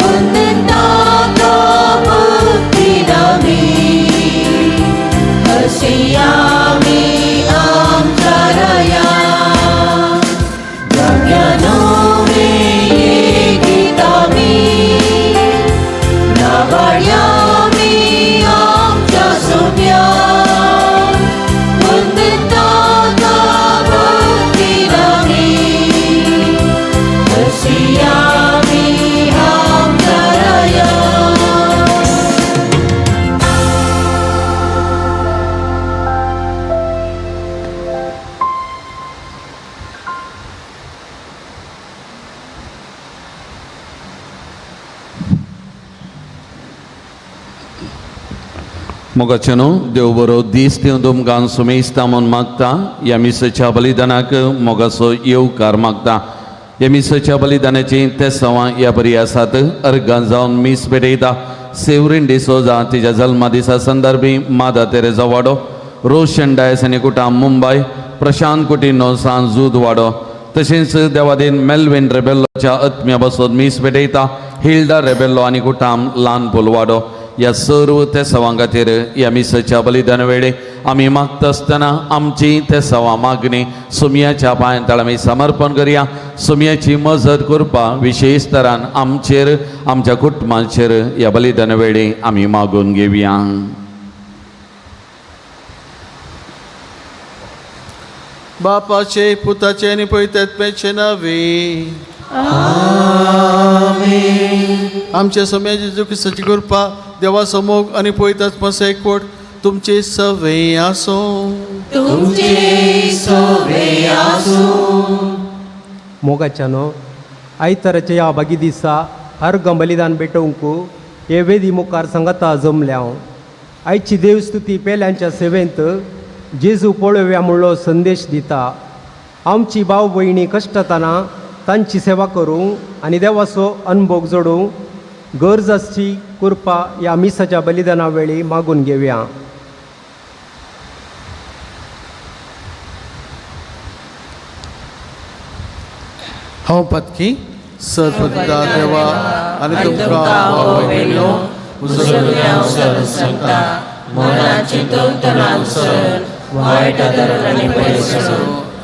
वंदता तो भक्तीन आमी हरशी आमी आमच्या राया गावया नवें एक गीत आमी नावाड्या आमी आमच्या सोम्याक वंदता तो भक्तीन आमी हरशी आमी आमच्या राया. मोगाचेनो देव बरो दीस दिवन तुमकां सुमेस्ता म्हूण मागता. ह्या मिसाच्या बलिदानाक मोगाचो येवकार मागता. ह्या मिसाच्या बलिदानाची तेसांवां ह्या बरी आसात. अर्गां जावन मीस भेटयता सेवरीन डिसोजा तिच्या जल्मा दिसा संदर्भी मादा तेरेजा वाडो, रोशन डायस आनी कुटाम मुंबय, प्रशांत कुटिनो सांजूद वाडो. तशेंच देवादीन मेल्विन रेबेल्लोच्या आत्म्या बसोत मीस भेटयता हिल्डा रेबेल्लो आनी कुटाम ल्हान पुलवाडो. ह्या सर्व तेसांवां खातीर ह्या मिसाच्या बलिदान वेळे आमी मागता आसतना आमची तेसांवां मागणी सुमयाच्या पांयांतळ आमी समर्पण करया. सुमयाची मजत करपा विशेश तरान आमचेर आमच्या कुटुंबाचेर ह्या बलिदान वेळे आमी मागून घेवया. बापाचे पुताचे आनी पवित्र नावे आमच्या सोम्या जेजू क्रिस्ताची कृपा देवाचो मोग आनी पवित्र आत्म्याचो एकवट तुमचे सवे आसूं. तुमचे सोवे आसूं. मोगाच्यानो, आयताराच्या ह्या भागी दिसा अर्घ बलिदान भेटोवंक हे वेदी मुखार सांगाता जमल्या हांव. आयची देवस्तुती पेल्यांच्या सेवेंत जेजू पळोवया म्हणलो संदेश दिता. आमची भाव भयणी कश्टताना तांची सेवा करूं आनी देवाचो अनभोग जोडूं गरज आसची कृपा ह्या मिसाच्या बलिदाना वेळी मागून घेवया. हांव पातकी सरपदा देवा आनी तुमकां भाव मुसलमानां सांगता मना चिंतून तणान सर वायट आदर आनी पयसो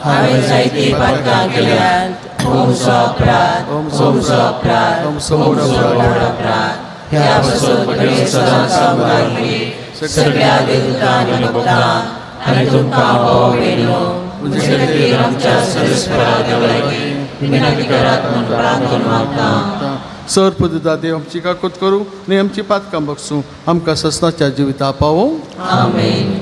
हांवें जायतीं पातकां केल्यांत. म्हजो अपराध, म्हजो अपराध, म्हजो व्हड अपराध. ह्या पासून घडये सदांच सामकार सगळ्या देवतां आनी भक्तांक आनी तुमकां भाव भयणीनो म्हजे खातीर आमच्या सर्वेस्परा देवा लागीं विनंती करात म्हूण प्रार्थना मागता. सर पुता देव आमची काकूत करूं आनी आमची पातकां बगसूं आमकां ससनाच्या जिविता पावों. आमेन.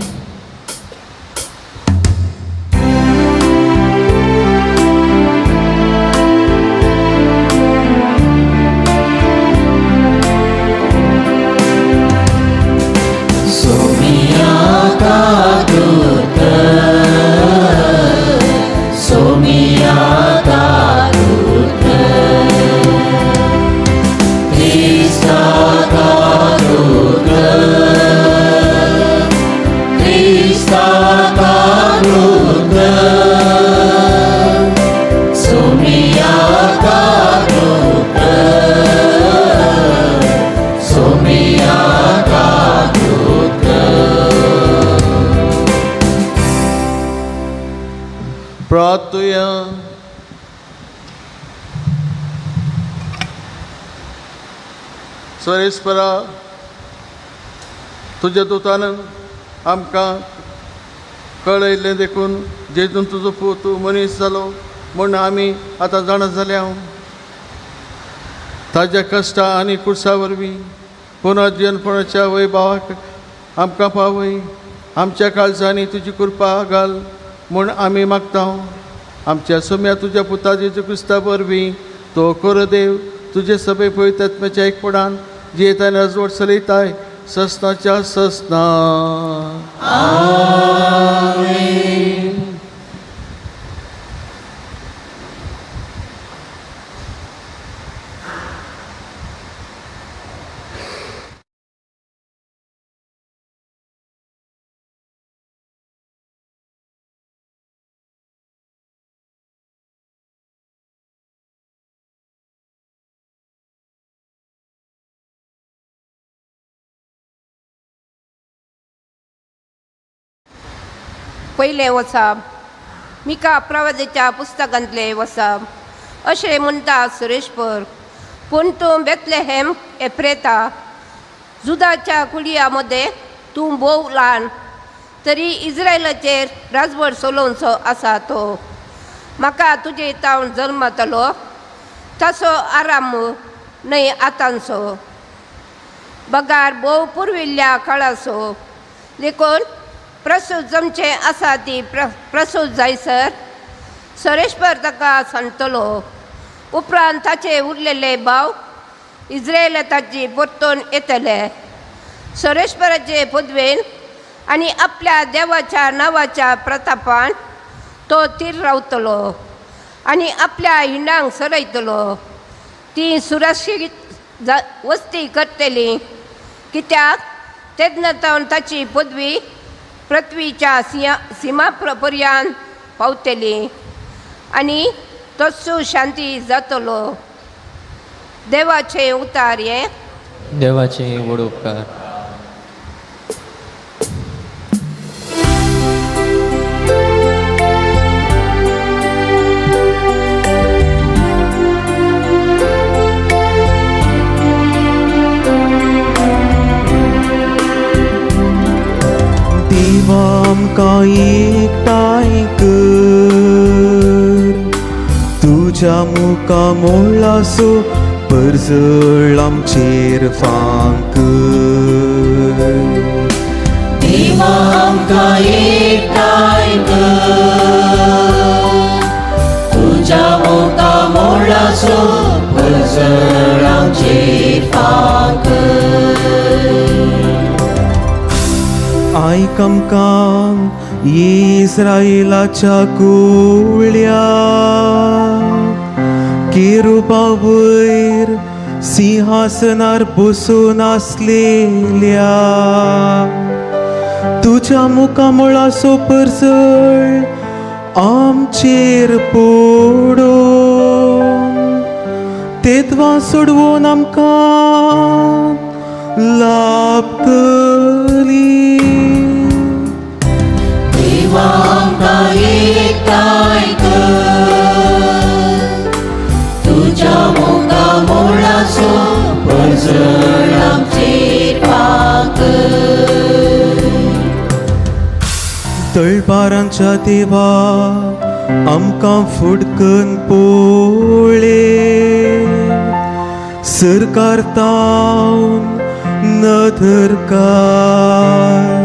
प्रार्थुया. सर्वेस्परा तुज्या दुतान आमकां कळयल्लें देखून जेजून तुजो पूत मनीस जालो म्हूण आमी आतां जाणा जाल्या. ताज्या कश्टां आनी कुर्सा वरवीं पुनर्जीवनपणाच्या वैभावाक आमकां पावय. आमच्या काळजांनी तुजी कृपा घाल म्हूण आमी मागता. आमच्या सोम्या तुज्या पुता जेजू क्रिस्ता वरवीं तो खरो देव तुजे सभे पवित्र आत्म्याच्या एकपणान जियेता आनी राजवट चलयताय ससनाच्या ससना. आमेन. पयलें वचप, मिका प्रवादाच्या पुस्तकांतलें वचप अशें म्हणटा सुरेशपर. पूण तूं बेतलेहेम एप्रेता जुदाच्या कुळया मदें तूं भोव ल्हान, तरी इस्रायलाचेर राजवट चलोवचो आसा तो म्हाका तुजे तावन जल्मतलो तसो आराम न्हय आतांचो बगार भोव पुर्विल्ल्या काळाचो. देखून प्रसूत जमचें आसा ती प्रसूत जायसर सरेश्वर ताका सांगतलो. उपरांत ताचे उरलेले भाव इस्रायला ताची परतून येतले. सरेश्वराचे पदवेन आनी आपल्या देवाच्या नांवाच्या प्रतापान तो थीर रावतलो आनी आपल्या हिंडांक सरयतलो. ती सुरक्षीत वस्ती करतली, कित्याक तेन्ना तावन ताची पदवी पृथ्वीच्या सिमा पर्यंत पावतली आनी तस्सू शांती जातलो. देवाचे उतार हे देवाचे व्हड उपकार. देवा आमकां एकठांय कर, तुज्या मुखा मोळासो परजळ आमचेर फांक. देवा आमकां एकठांय कर, तुज्या मुखा मोळासो परजळ आमचेर फांक. आयक आमकां इस्रायलाच्या कुळ्या, केरुबा वयर सिंहासनार बसून आसलेल्या, तुज्या मुखा मुळासो परजळ आमचेर पडून तेदवां सोडवून आमकां लाभतली. देवा आमकां एकठांय कर, तुज्या मुखा मोळासो परजळ आमचेर फांक. तळपारांच्या देवा आमकां फुडकन पोळे, सरकार तावन नदर काय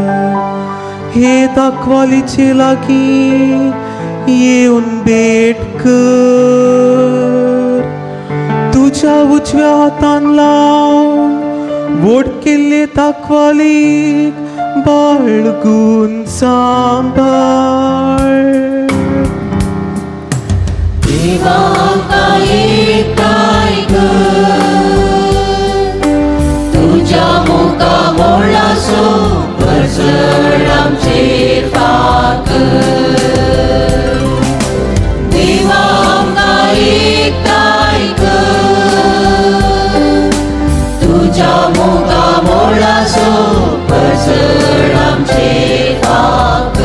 हे दाखवालीचे लागीं येवन भेट कर, तुज्या उजव्या हातान लावन वोट केल्ले दाखवालीक बाळगून सांबाळ. देवा आमकां एकठांय कर, तुज्या मुखा मोळासो परजळ आमचेर फांक. देवा आमकां एकठांय कर, तुज्या मुखा मोळासो परजळ आमचेर फांक.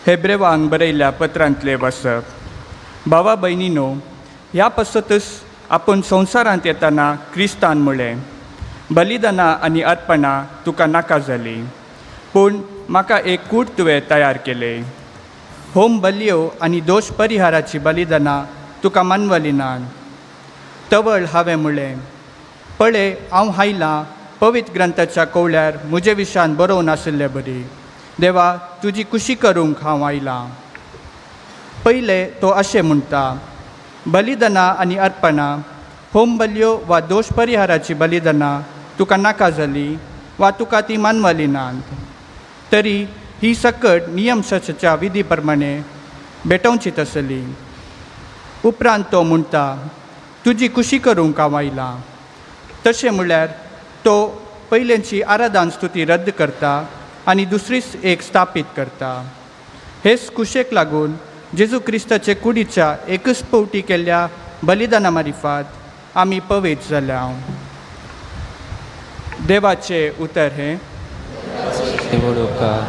हेब्रेवांक बरयल्ल्या पत्रांतले वाचप. भावा भयणीनो, ह्या पासतच आपूण संवसारांत येताना क्रिस्तान म्हळें, बलिदानां आनी अर्पणां तुका नाका जालीं, पूण म्हाका एक कूड तुवें तयार केलें. होम बलयो आनी दोश परिहाराची बलिदानां तुका मानवली नात. तवळ हांवें म्हळें, पळय हांव आयलां पवित्र ग्रंथाच्या कवळ्यार म्हजे विशान बरोवन आशिल्ले बरी. देवा तुजी कुशी करूंक हांव आयलां. पयलें तो अशें म्हणटा, बलिदानां आनी अर्पणां, होम बलयो वा दोश परिहाराची बलिदानां तुका नाका जालीं वा तुका ती मानवली नात, तरी ही सकट नियमशास्त्राच्या विधी प्रमाणे भेटोवची तसली. उपरांत तो म्हणटा, तुजी कुशी करूंक हांव आयलां. तशें म्हळ्यार तो पयल्यांची आराधन स्तुती रद्द करता आनी दुसरीच एक स्थापीत करता. हेच कुशेक लागून जेजू क्रिस्ताचे कुडीच्या एकच पवटी केल्ल्या बलिदाना मारिफात आमी पवित्र जाल्या. देवाचें उतर हें. व्हड उपकार.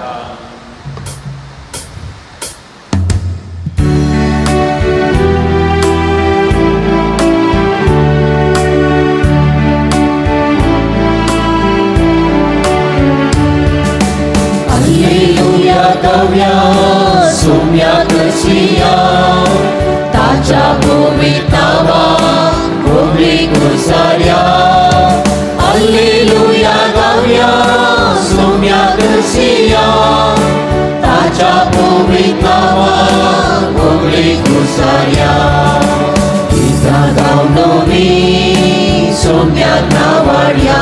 Alleluia गावया सोम्या करसिया ताच्या पवित्र नांवाक होगळी कुसाऱ्या. Alleluia गावया सोम्या करसिया ताच्या पवित्र नांवाक होगळी कुसाऱ्या. गीतां गावन नवी सोम्याक नावाड्या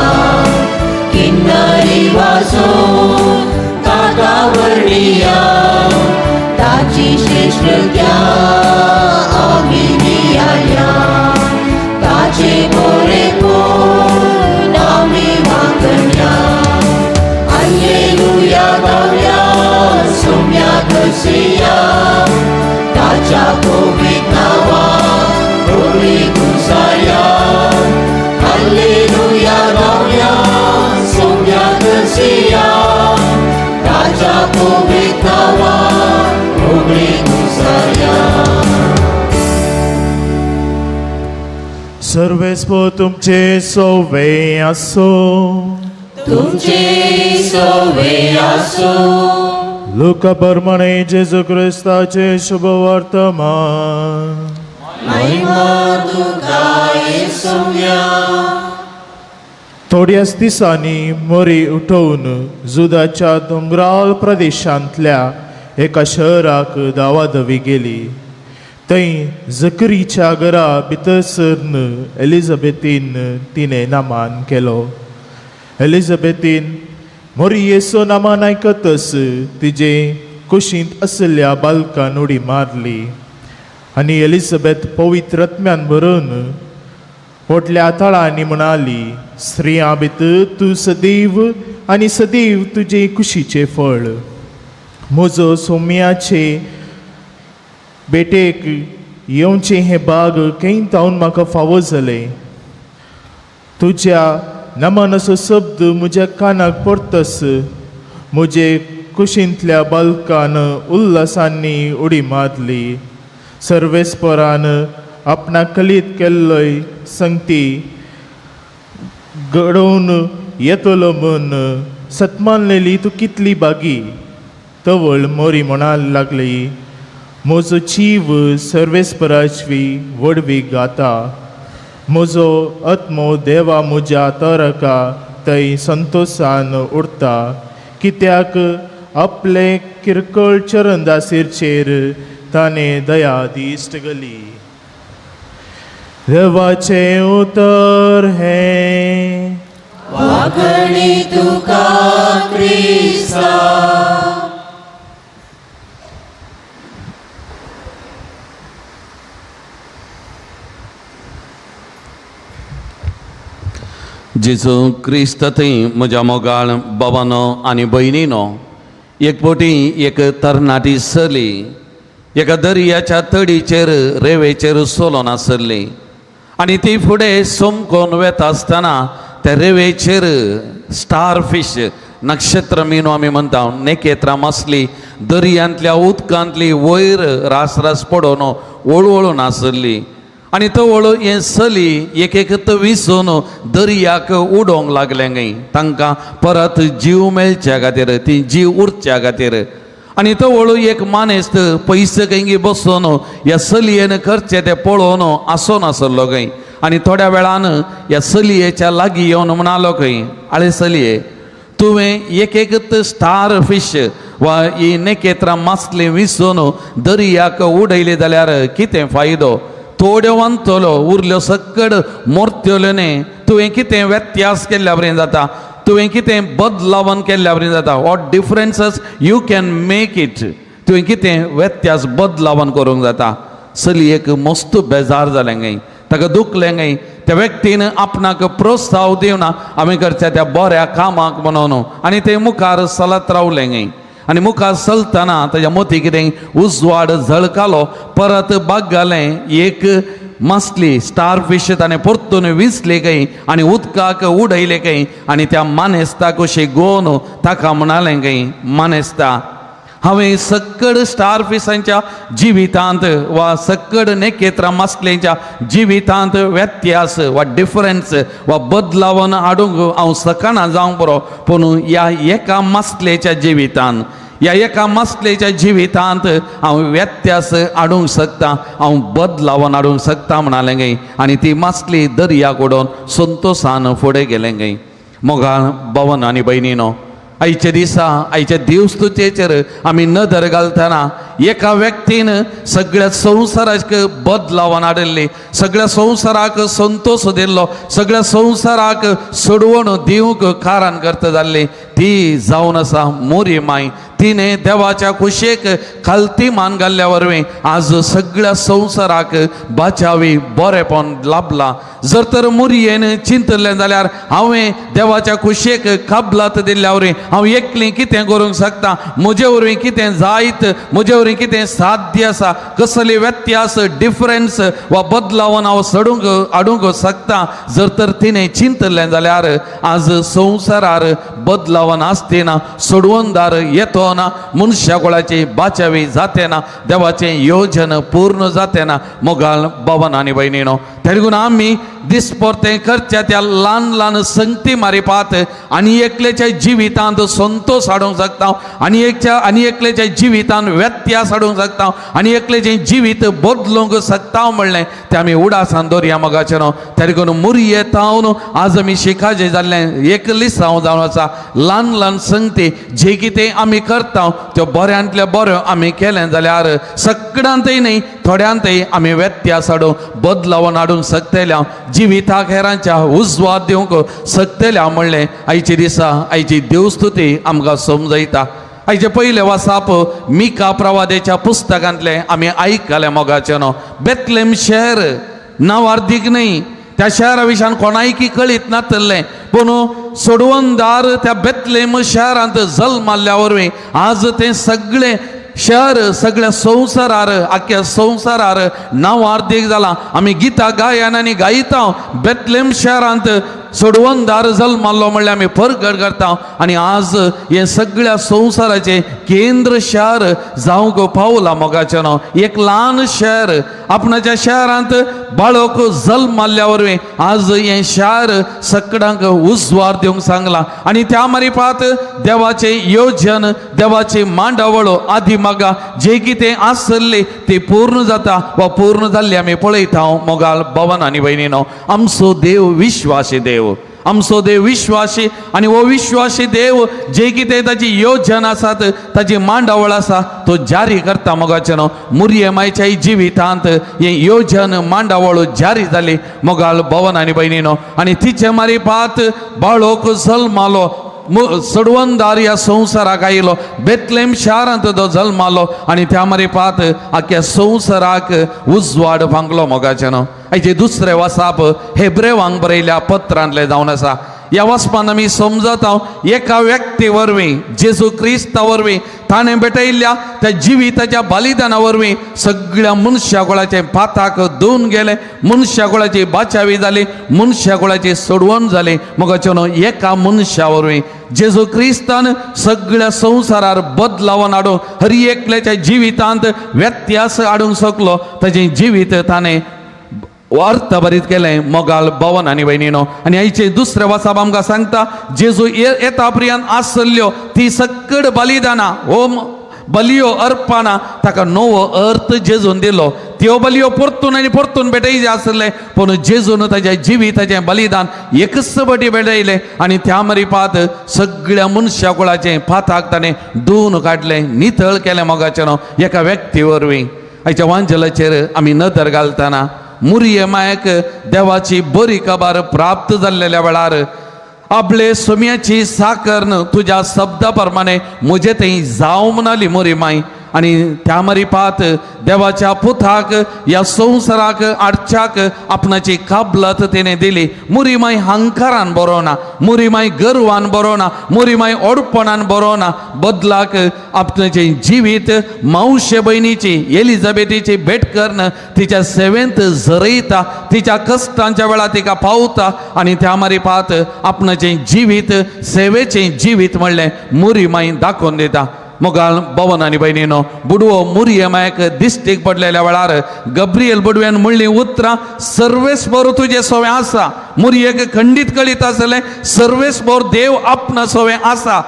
किन्नरी वाजोवन ताका वर्णिया ताची श्रेश्ठत्या आमी नियाळ्या ताचे बरेपण आमी वांगड्या. Alleluia गावया सोम्या करसिया ताच्या पवित्र नांवाक होगळी कुसाऱ्या. Alleluia गावया सोम्या करसिया ताच्या पवित्र नांवाक होगळी कुसाऱ्या. सर्वेस्पर तुमचे सोवे आसो. तुमचे सोवे आसो. लुका प्रमाणे जेजू क्रिस्ताचे शुभ वर्तमान. महिमा तुका येसुम्या. थोड्याच दिसांनी मोरी उठोवन जुदाच्या दोंगराळ प्रदेशांतल्या एका शहराक दावादवी गेली. थंय जकरीच्या घरा भितर सरन एलिझाबेथीन तिणें नामान केलो. एलिझाबेथीन मोरी येसो नामान आयकतच तिजे कुशींत आशिल्ल्या बालकान उडी मारली आनी एलिझाबेथ पवित्र आत्म्यान भरून व्हडल्या ताळांनी म्हणाली, स्त्रियां भितर तूं सदैव आनी सदैव तुजे कुशीचें फळ. म्हजो सोम्याचे बेटेक येवचें हें बाग खंय तावन म्हाका फावो जालें. तुज्या नमनाचो शब्द म्हज्या कानाक पडतस म्हजे कुशींतल्या बालकान उल्हासांनी उडी मारली. सर्वेस्परान आपणाक कलीत केल्लोय संगती घडोवन येतलो म्हूण सतमानलेली तूं कितली बागी. तवळ मोरी म्हणाल लागली, म्हजो जीव सर्वेस्पराची व्हडवी गाता. म्हजो आत्मो देवा म्हज्या तरका थंय संतोशान उरता. कित्याक आपले किरकोळ चरणदासीचेर ताणें दया दिश्ट गली. देवाचें उतर हें. वाखणी तुका क्रिस्ता. जेजू क्रिस्त थंय म्हज्या मोगाळ बाबानो आनी भयणीनो, एक फावटी एक तरणाटी चली एका दर्याच्या तडीचेर रेवेचेर चलोन आसली आनी ती फुडें सोमकोन वेता आसतना त्या रेवेचेर स्टार फिश नक्षत्र मिनो आमी म्हणटा नेकेत्रां मासली दर्यांतल्या उदकांतली वयर रास रास पडोवन वळवळून आसली आनी तो वळू हें चली एक एक विसून दर्याक उडोवंक लागलें गाय तांकां परत जीव मेळच्या खातीर ती जीव उरच्या खातीर. आनी तो वळू एक मानेस्त पयशे खंय बसून ह्या चलयेन करचें तें पळोवन आसून आसलो खंय आनी थोड्या वेळान ह्या चलयेच्या लागीं येवन म्हणालो खंय, आळे चलये तुवें एक एक स्टार फिश वा ही नेकेत्रां मासली विसून दर्याक उडयली जाल्यार कितें फायदो, थोड्यो वांतलो उरल्यो सकड मोरत्योल्यो न्ही, तुवें कितें व्यत्यास केल्ल्या बरें जाता, तुवें कितें बदलावन केल्ल्या बरें जाता, what differences you can make it, तुवें कितें व्यत्यास बदलावन करूंक जाता. चलयेक मस्त बेजार जालें गाय, ताका दुखलें गाय, त्या व्यक्तीन आपणाक प्रोत्साहन दिवना आमी करच्या त्या बऱ्या कामाक म्हणून आनी ते मुखार चलत रावलें गाय. आनी मुखार चलतना ताज्या मोती कितें उजवाड झळकालो. परत बाग घालें एक मासली स्टार फिश ताणें परतून विंचली खंय आनी उदकाक उडयले खंय आनी त्या मानेस्ताक अशें गोवन ताका म्हणालें खंय, मानेस्ता हांवें सक्कड स्टार फिशांच्या जिवितांत वा सक्कड नेकेत्रां मासलेंच्या जिवितांत व्यत्यास वा डिफरन्स वा बदलावन हाडूंक हांव शकना जावंक बरो, पूण ह्या एका मासलेच्या जिवितान ह्या एका मासलेच्या जिवितांत हांव व्यत्यास हाडूंक शकता, हांव बदलावन हाडूंक शकता म्हणालें गे. आनी ती मासली दर्या उडोवन संतोशान फुडें गेलें गे. मोगाळ भवन आनी भयणीनो, आयच्या दिसा आयच्या देवस्तुतेचेर आमी नदर घालतना एका व्यक्तीन सगळ्या संवसाराक बदलावन हाडिल्ली, सगळ्या संवसाराक संतोश दिल्लो, सगळ्या संवसाराक सोडवण दिवंक कारण करता जाल्ली ती जावन आसा मोरी माय. तिणें देवाच्या खुशेक खालती मान घाल्ल्या वरवीं आज सगळ्या संवसाराक बाचावी बरेपण लाभलां. जर तर मुरयेन चिंतलें जाल्यार हांवें देवाच्या खुशेक कबलात दिल्ल्या वरवीं हांव एकली कितें करूंक शकता, म्हजे वरवीं कितें जायत, म्हजे वरवीं कितें साध्य आसा, कसली व्यत्यास डिफरन्स वा बदलावन हांव सडूंक हाडूंक शकता, जर तर तिणें चिंतलें जाल्यार आज संवसारार बदलावन आसते ना, सोडवणदार येतो ना, मनशा कुळाची बाचावी जाते ना, देवाचें योजन पूर्ण जाते ना. मोगाल भवन आनी भयणीनो, तेगून आमी दिसपोरतें करच्या त्या ल्हान ल्हान संगती मारिपात आनी एकल्याच्या जिवितांत संतोश हाडूंक शकता, आनी एकच्या आनी एकल्याच्या जिवितांत व्यत्यास हाडूंक शकता, आनी एकल्याचें जिवीत बदलूंक शकता म्हणलें तें आमी उडासान दवरया मोगाचें न्हू. तेगून मुरये तावन आज आमी शिकाजें जाल्लें एक लिसांव जावन आसा. ल्हान ल्हान संगती जे कितें आमी करता त्यो बऱ्यांतल्या बऱ्यो आमी केलें जाल्यार सगळ्यांतय न्ही थोड्यांतय आमी व्यत्यास हाडूंक बदलावन हाडूंक शकतल्या, जिविताक हेरांच्या उजवाड दिवंक शकतल्या म्हणलें आयचे दिसा आयची देवस्तुती आमकां समजयता. आयचे पयलें वासाप मिका प्रवादेच्या पुस्तकांतलें आमी आयकलें मोगाचें न्हू. बेतलेम शहर नांवार्दीक न्ही, त्या शहरा विशयान कोणायकी कळीत नातलें, पूण सोडवणदार त्या बेतलेम शहरांत जल्माल्ल्या वरवीं आज तें सगळें शहर सगळ्या संवसारार आख्या संवसारार नांवार्दीक जालां. आमी गितां गायन आनी गायता बेतलेम शहरांत सोडवणदार जल्माल्लो म्हणल्यार आमी परगट करता आनी आज हें सगळ्या संवसाराचें केंद्र शहर जावंक पावलां मोगाचें न्हू. एक ल्हान शहर आपणाच्या शहरांत बाळक जल्माल्ल्या वरवीं आज हें शहर सगळ्यांक उजवार दिवंक सांगलां आनी त्या मारिपात देवाचें योजन देवाची मांडावळ आदी मागा जे कितें आसली ती पूर्ण जाता वा पूर्ण जाल्ली आमी पळयता. मोगाल भवन आनी भयणीनो, आमचो देव विश्वासी देव, आमचो देव विश्वासी आनी हो विश्वासी देव जे कितें ताची योजन आसात ताची मांडावळ आसा तो जारी करता मोगाचें न्हू. मुरये मायच्या जिवितांत हें योजन मांडावळ जारी जाली मोगाल भवन आनी भयणीनो आनी तिचे मारिपात बाळोक जल्मालो, सोडवणदार ह्या संवसाराक आयलो, बेतलेम शारांत तो जल्मालो आनी त्या मारिपात आख्या संवसाराक उजवाड फांकलो मोगाचें न्हू. आयचे दुसरें वासाप हेब्रेवांक बरयल्या पत्रांतलें जावन आसा. ह्या वचपान आमी समजत हांव एका व्यक्ती वरवीं जेजू क्रिस्ता वरवीं ताणें भेटयल्ल्या त्या जिविताच्या बलिदाना वरवीं सगळ्या मनशा कुळाचें पाताक धुवन गेलें, मनशा कुळाची बाचावी जाली, मनशा कुळाची सोडवण जाली. मोगाचें न्हू एका मनशा वरवीं जेजू क्रिस्तान सगळ्या संवसारार बदलावन हाडूंक हर एकल्याच्या जिवितांत व्यत्यास हाडूंक शकलो. ताचें जिवीत ताणें अर्थभरीत केलें मोगाल भवन आनी भयणीनो. आनी आयचे दुसरे वासाप आमकां सांगता जेजू येता प्रियान आसल्ल्यो ती सक्कड बलिदानां होम बलियो अर्पणां ताका नवो अर्थ जेजून दिलो. त्यो बलियो परतून आनी परतून भेटयचे आसले, पूण जेजून ताच्या जिविताचें बलिदान एकच बटी भेटयलें आनी त्या मरिपात सगळ्या मनशा कुळाचें पाताक ताणें धुवन काडलें, नितळ केलें मोगाचें न्हू एका व्यक्ती वरवीं. आयच्या वांजलाचेर आमी नदर घालतना मुरये मायक देवाची बरी खबर प्राप्त जाल्लेल्या वेळार आपले सोम्याची साकर्न तुज्या शब्दा प्रमाणे म्हजे थंय जावं म्हणाली मोरी माय. आनी त्या मरिपात देवाच्या पुताक ह्या संवसाराक आडच्याक आपणाची काबलत तिणें दिली. मुरीमाय हंकारान बरोवना, मुरीमाय गर्वान बरोवना, मुरीमाय ओडपणान बरोवना, बदलाक आपणाचें जिवीत मावशे भयणीची एलिझाबेथीची भेट करून तिच्या सेवेंत झरयता, तिच्या कश्टांच्या वेळार तिका पावता आनी त्या मारिपात आपणाचें जिवीत सेवेचें जिवीत म्हणलें मुरीमाय दाखोवन दिता. मोगाल भवन आनी भयणीनो, बुडवो मुरयमायक दिश्टीक पडलेल्या वेळार गब्रियल बुडव्यान म्हणलीं उतरां, सर्वेस्पर तुजें सोवें आसा. मुरयेक खंडीत कळीत आसलें सर्वेस्पर देव आपणा सोवें आसा,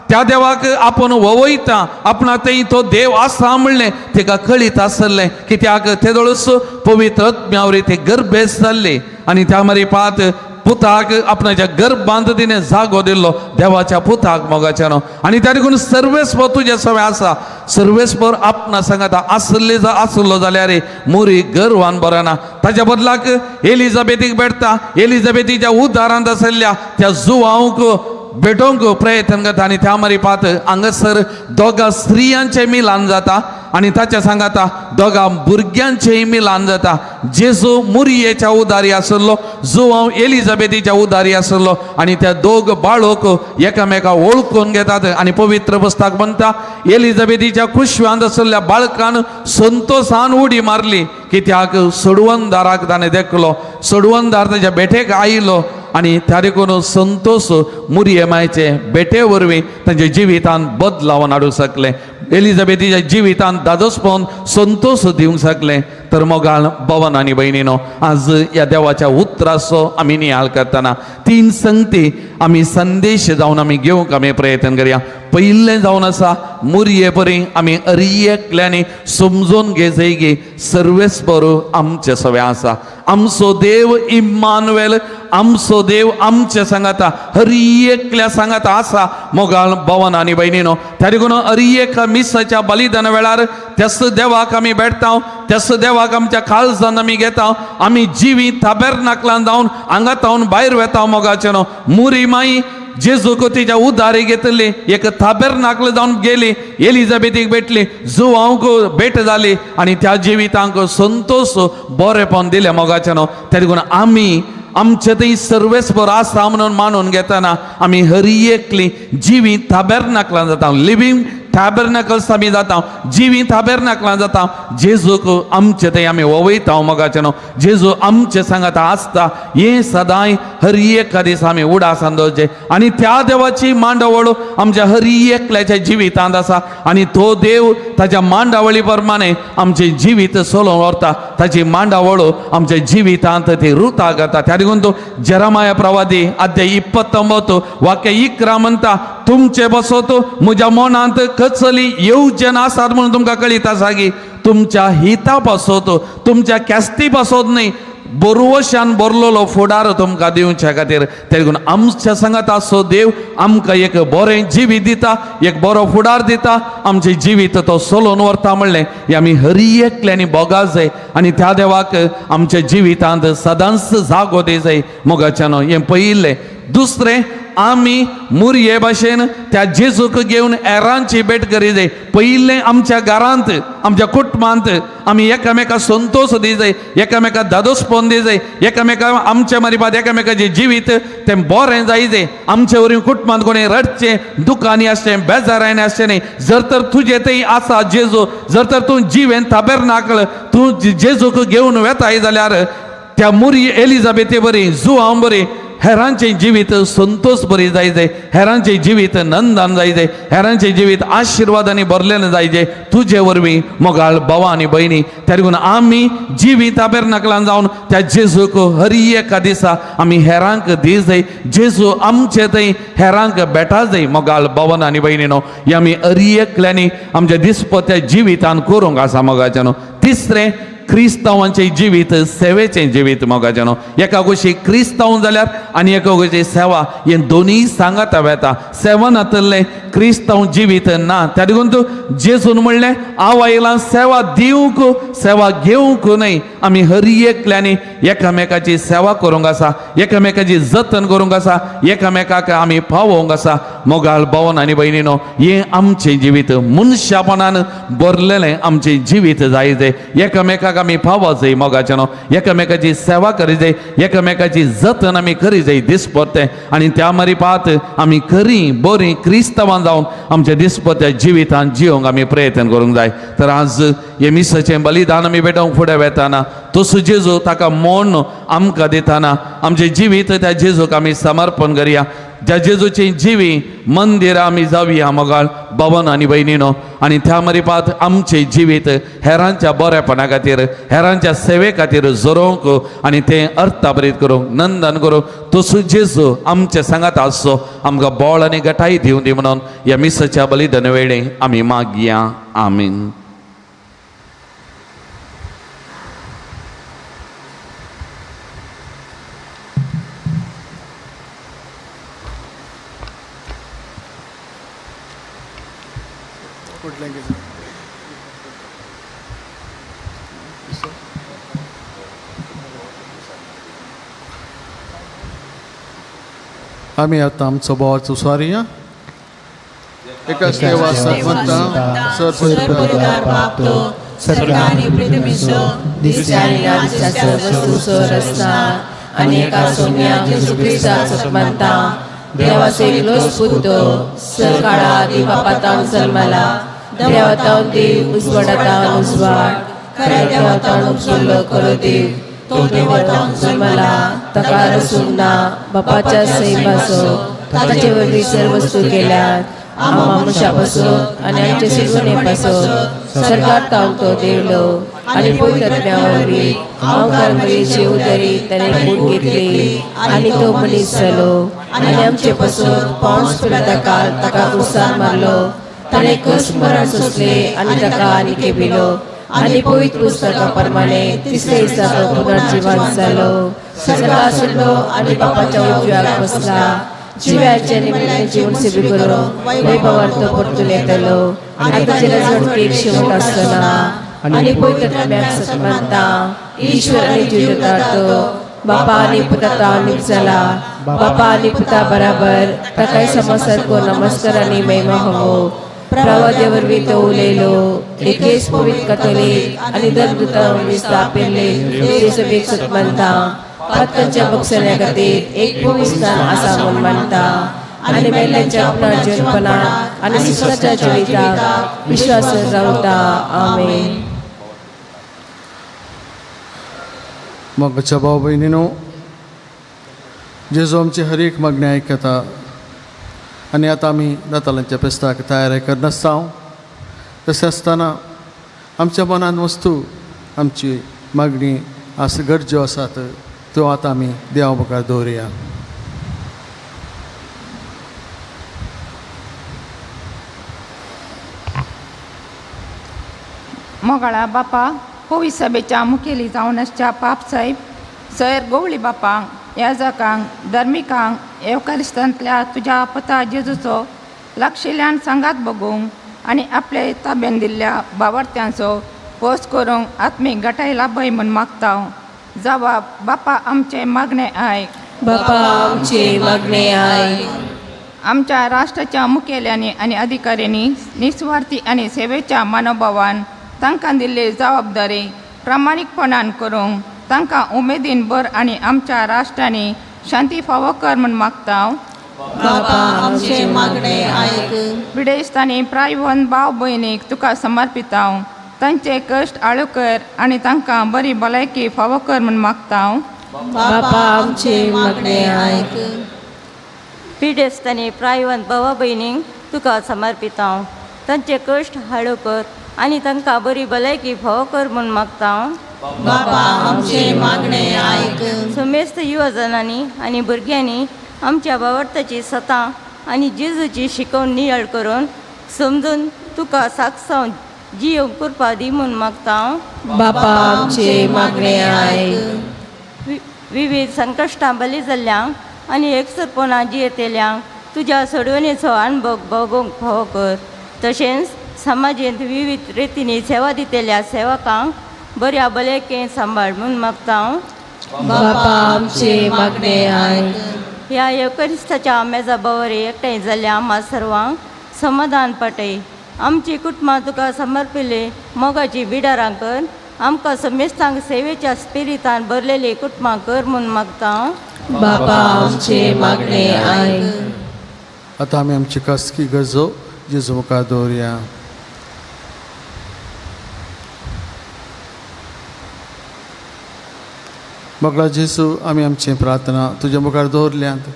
त्या देवाक आपूण ववयता, आपणा थंय तो देव आसा म्हणलें तिका कळीत आसलें. कित्याक तेदोळूच पवित्र आत्म्यावरी ती गर्भेस जाल्ली आनी त्या मारिपात पुताक आपणाच्या गर्भांत तिणें जागो दिल्लो देवाच्या पुताक मोगाच्यानो. आनी त्या देखून सर्वेस्पर तुजें सवें आसा, सर्वेस्पर आपणा सांगाता आसले आसलो जाल्यार मुरी गर्वान बरना. ताच्या बदलाक एलिझाबेथीक भेटता, एलिझाबेथीच्या उदारांत आसल्या त्या जुवांक भेटोवंक प्रयत्न करता आनी त्या मारिपात हांगासर दोगां स्त्रियांचें मिलान जाता आनी ताच्या सांगाता दोगां भुरग्यांचेंय मिलान जाता. जेजू मुरयेच्या उदारी आसलो, जुवांव एलिझाबेथीच्या उदारी आसलो आनी त्या दोग बाळोक एकामेका वळखून घेतात आनी पवित्र पुस्तक म्हणटा एलिझाबेथीच्या कुशव्यांत आसल्या बाळकान संतोसान उडी मारली, कित्याक सोडवणदाराक ताणें देखलो, सोडवणदार ताच्या भेटेक आयलो आनी त्या देखून संतोष मुरयमायचे भेटे वरवीं तांच्या जिवितान बदलावन हाडूंक शकलें, एलिझाबेथीच्या जिवितान दादोसपण संतोष दिवंक शकलें. तर मोगाळ भवन आनी भयणीनो, आज ह्या देवाच्या उतराचो आमी नियाळ करतना तीन संगती आमी संदेश जावन आमी घेवंक आमी प्रयत्न करया. पयलें जावन आसा मुरये परी आमी अरियकल्यांनी समजून घेजय की सर्वेस्पर आमचे सवें आसा, आमचो देव इम्मानुएल, आमचो देव आमचे सांगाता, हर एकल्या सांगाता आसा. मोगाळ भवन आनी भयणीनो, त्या देखून हर एका मिसाच्या बलिदाना वेळार त्याच देवाक आमी भेटता, त्याच देवाक आमच्या काळजान आमी घेता, आमी जिवी ताबेरनाकलान जावन हांगा तावन भायर वेता. मोगाचेनो मुरी माई जेजूक तिच्या उदारी घेतली, एक ताबेरनाकल जावन गेली, एलिझाबेथीक भेटली, जुवांक भेट जाली आनी त्या जिवितांक संतोष बरेपण दिलें. मोगाचेनो त्या देखून आमी आमचे थंय सर्वेस्पर आसा म्हणून मानून घेतना आमी हर एकली जिवी ताबेरनाकलान जाता, लिवींग टॅबरनकल्स आमी जाता, जिवी ताबेरनाकलान जाता. जेजूक आमचे थंय आमी ववयता. मोगाचेनो जेजू आमचे सांगाता आसता हें सदांय हर एका दिसा आमी उडासान दवरचें आनी त्या देवाची मांडावळ आमच्या हर एकल्याच्या जिवितांत आसा आनी तो देव ताच्या मांडावळी प्रमाणे आमचें जिवीत चलोवन व्हरता, ताची मांडावळ आमच्या जिवितांत ती रुता करता. त्या देखून तो जेरमाया प्रवादी अध्याय 29 वाक्य 11 म्हणटा, तुमचे बसत म्हज्या मनांत कचली येवजण आसात म्हणून तुमकां कळीत आसा की तुमच्या हिता पासत, तुमच्या कॅस्ती पासत न्ही, बरवशान बरलेलो फुडार तुमकां दिवच्या खातीर. ते देखून आमच्या सांगात आसो देव आमकां एक बरें जिवीत दिता, एक बरो फुडार दिता, आमचें जिवीत तो चलोवन व्हरता म्हणलें हें आमी हर एकल्यांनी भोगा जाय आनी त्या देवाक आमच्या जिवितांत सदांच जागो दी जाय. मोगाच्यानो हें पयलें. दुसरें, आमी मुरये भाशेन त्या जेजूक घेवन एरांची भेट करी जाय. पयलें आमच्या घरांत, आमच्या कुटुंबांत आमी एकामेका संतोष दी जाय, एकामेका दादोसपण दी जाय, एकामेका आमच्या मारिपात एकामेकाचें जिवीत तें बरें जाय जाय. आमचे वरवीं कुटुंबांत कोणी रडचें, दुकानी आसचें, बेजारायनी आसचें न्ही. जर तर तुजें थंय आसा जेजू, जर तर तूं जिवेन ताबेरनाकल तूं जेजूक घेवन वेताय जाल्यार त्या मुरी एलिझाबेथे बरी, जुवां बरी, हेरांचें जिवीत संतोष बरी जाय जाय, हेरांचें जिवीत नंदन जाय जाय, हेरांचें जिवीत आशिर्वादांनी भरलेलें जाय जाय तुजे वरवीं. मोगाळ भावा आनी भयणी, त्या देखून आमी जिवीत ताबेरनाकलान जावन त्या जेजूक हर एका दिसा आमी हेरांक दी जाय, जेजू आमचे थंय हेरांक भेटा जाय. मोगाळ भावन आनी भयणीनो, हें आमी हर एकल्यांनी आमच्या दिसपत्या जिवितान करूंक आसा. मोगाच्यानो तिसरें, क्रिस्तांवांचें जिवीत सेवेचें जिवीत मोगाचें न्हू. एका गोशी क्रिस्तांव जाल्यार आनी एका गोशी सेवा हें दोनूय सांगाता वेता. सेवा नातल्लें क्रिस्तांव जिवीत ना. त्या देखून तूं जेजून म्हणलें हांव आयलां सेवा दिवंक, सेवा घेवंक न्हय. आमी हर एकल्यांनी एकामेकाची सेवा करूंक आसा, एकामेकाची जतन करूंक आसा, एकामेकाक आमी पावोवंक आसा. मोगाळ भावन आनी भयणीनो, हें आमचें जिवीत मनशापणान भरलेलें आमचें जिवीत जाय जाय. एकामेकाक आमी पावो जाय मोगाचें न्हू, एकामेकाची सेवा करी जाय, एकामेकाची जतन आमी करी जाय दिसपट्टें. आनी त्या मारी पात आमी खरी बरीं क्रिस्तांवां जावन आमच्या दिसपट्ट्या जिवितान जिवंक आमी प्रयत्न करूंक जाय. तर आज हे मिसाचें बलिदान आमी भेटोवंक फुडें वेताना तसो जेजू ताका मोन आमकां दिताना आमचें जिवीत त्या जेजूक आमी समर्पण करया. ज्या जेजूची जिवी मंदिरां आमी जावया मोगाळ भवन आनी भयणीनो. आनी त्या मरिपात आमचें जिवीत हेरांच्या बरेपणा खातीर, हेरांच्या सेवे खातीर झरोवंक आनी तें अर्थाभरीत करूंक नंदन करूंक तसो जेजू आमचे सांगात आसचो, आमकां बळ आनी गटाय दिवं दी म्हणून ह्या मिसाच्या बलिदान वेळे आमी मागया. आमीन. आमी आतां आमचो भावाचो स्वारया एकाच देवा सतमंता सर्वपदार प्राप्तो सरकारी पृथ्वीचो दिसच्या आनी नादिसच्या वस्तूचो रचना आनी एका सोम्या जेजू क्रिस्ताचो सतमंता देवाचो एकलोच पुतो सरकाळा आदी बापातावन जल्मला, देवातावन देव, उजवाडातावन उजवाड, खऱ्या देवातावन उपजल्लो खरो देव, तो देवातावन जल्मला, ताका रसून ना, बापाच्या सैमाचो, ताचे वरवीं सर्व वस्तू केल्यात, आमा मनशा पासून आनी आमचे सुजवणे पासून सरकार तावन तो देवलो आनी पवित्र आत्म्या वरवीं आमकार मरीचे उदरी ताणें कूड घेतली आनी तो मनीस जालो आनी आमचे पासून पावस पिलाता काल ताका कुर्सान मारलो, ताणें कश्ट मरण सोंसले आनी ताका आनी केबिलो आनी पवित्र पुस्तका प्रमाणे तिसरे दिसा तो पुनर्जिवन जालो, सरकार सोडलो आनी बापाच्या उजव्याक बसला, जिव्याचे निमित्तान जीवन सेवी करूंक वैभवान तो परतून येतलो आनी ताचे रजवटकेक शेवट आसतना आनी पवित्र आत्म्याक सन्मानता ईश्वर आनी जिवदातो बापा आनी पुता निपजला, बापा आनी पुता बराबर ताकाय समसारको नमस्कार आनी महिमा हवो. प्रवाद्या वरवीं तो उलयलो, एकेच पवित्र कथोलीक आनी धर्मदूता वरवीं स्थापिल्ले देशभेक सतमानता, पातकांच्या बक्षण्या खातीर एक पवित्र स्थान आसा म्हूण मानता आनी मेल्ल्यांच्या पुनर्जीवनपणाक आनी संवसाराच्या जिविताक विश्वास रावता. आमेन. मोगाच्या भाव भयणीनो, जेजू आमची हर एक मागणी आयकता आनी आतां आमी नातालांच्या फेस्ताक तयारी करनासता. तशें आसतना आमच्या मनान वस्तू आमची मागणी आस गरज्यो आसात त्यो आतां आमी देवा मुखार दवरुया. मोगाळा बापा, पवित्र सभेच्या मुखेली जावन आसच्या पाप साहेब सैर गोवळी बापांक, याजकांक, धर्मिकांक येवकारिस्तांतल्या तुज्या पता जेजूचो लागशिल्ल्यान सांगात बगूंक आनी आपले ताब्यान दिल्ल्या बावडत्यांचो पोस करूंक आत्मीक गटाय लाभय म्हूण मागता. जवाब बापा आमचे मागणे आयक. बापा आमचे मागणे आयक. आमच्या राष्ट्राच्या मुखेल्यांनी आनी अधिकाऱ्यांनी निस्वार्थी आनी सेवेच्या मनोभावान तांकां दिल्ली जबाबदारी प्रामाणीकपणान करूंक तांकां उमेदीन भर आनी आमच्या राष्ट्रांनी शांती फावो कर म्हूण मागता. बापा आमचे मागणे आयक. पिडेस्तांनी प्रायवन भाव भयणीक तुका समर्पिता, तांचे कश्ट आळू कर आनी तांकां बरी भलायकी फावो कर म्हूण मागता. बापा आमचे मागणे आयक. पिडेस्तांनी प्रायवन भावा भयणींक तुका समर्पिता, तांचे कश्ट हाळू कर आनी तांकां बरी भलायकी फावो कर म्हूण मागता. बापा आमचे मागणे आयक. समेस्त युवजनांनी आनी भुरग्यांनी आमच्या बावडताची सतां आनी जेजूची शिकवण नियाळ करून समजून तुका साक्षांव जियोंक कृपा दी म्हूण मागता. बापा आमचे मागणे आयक. विविध संकश्टां बली जाल्ल्यांक आनी एकसुरपणां जियेतल्यांक तुज्या सोडवणेचो अणभव भोगोवंक फावो कर. तशेंच समाजेंत विविध रितींनी सेवा दितल्या सेवकांक बऱ्या भलायकेन सांबाळ म्हूण मागता. बापा आमचे मागणे आयक. ह्या येवकरिस्ताच्या मेजा बवरे एकठांय जाल्ल्या आम्हा सर्वांक समाधान पाटय. आमची कुटुंबां तुका समर्पिल्ली मोगाची बिडारां कर. आमकां समेस्तांक सेवेच्या स्पिरितान भरलेली कुटुंबां कर म्हूण मागता. बापा आमचे मागणे आयक. आतां आमी आमची खासगी गरजो जेजू मुखार दवरया. मोगला जेजू, आमी आमची प्रार्थना तुज्या मुखार दवरल्यांत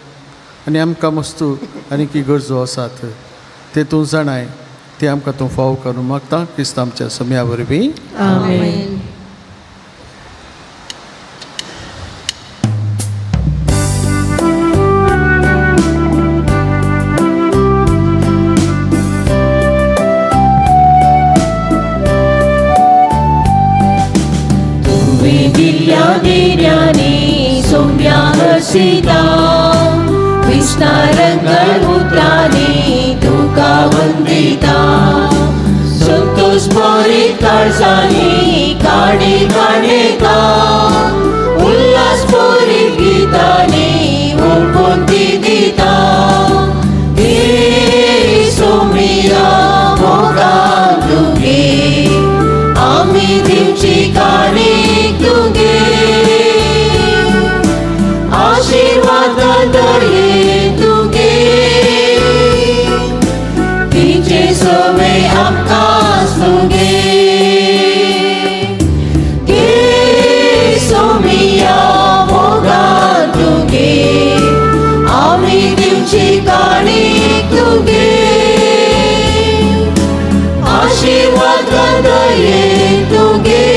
आनी आमकां मस्तू आनी की गरजो आसात ते तूं जाणाय, ते आमकां तूं फाव करूं मागता क्रिस्त आमच्या सम्या वरवीं. आमेन. विस्तारंगळ तुका वंदिता संतोष भरीत काळजांनी काणी काणयता उल्हास भरीत गितांनी ओंपून ती दिता. हे सोमिया मोगान तुगे आमी दिवची काणी तुगे आशीर्वाद दये तुगे तिचे सवे आमकां तुगे. गे सोमिया मोगान तुगे आमी दिवची काणी तुगे आशीर्वाद दये तुगे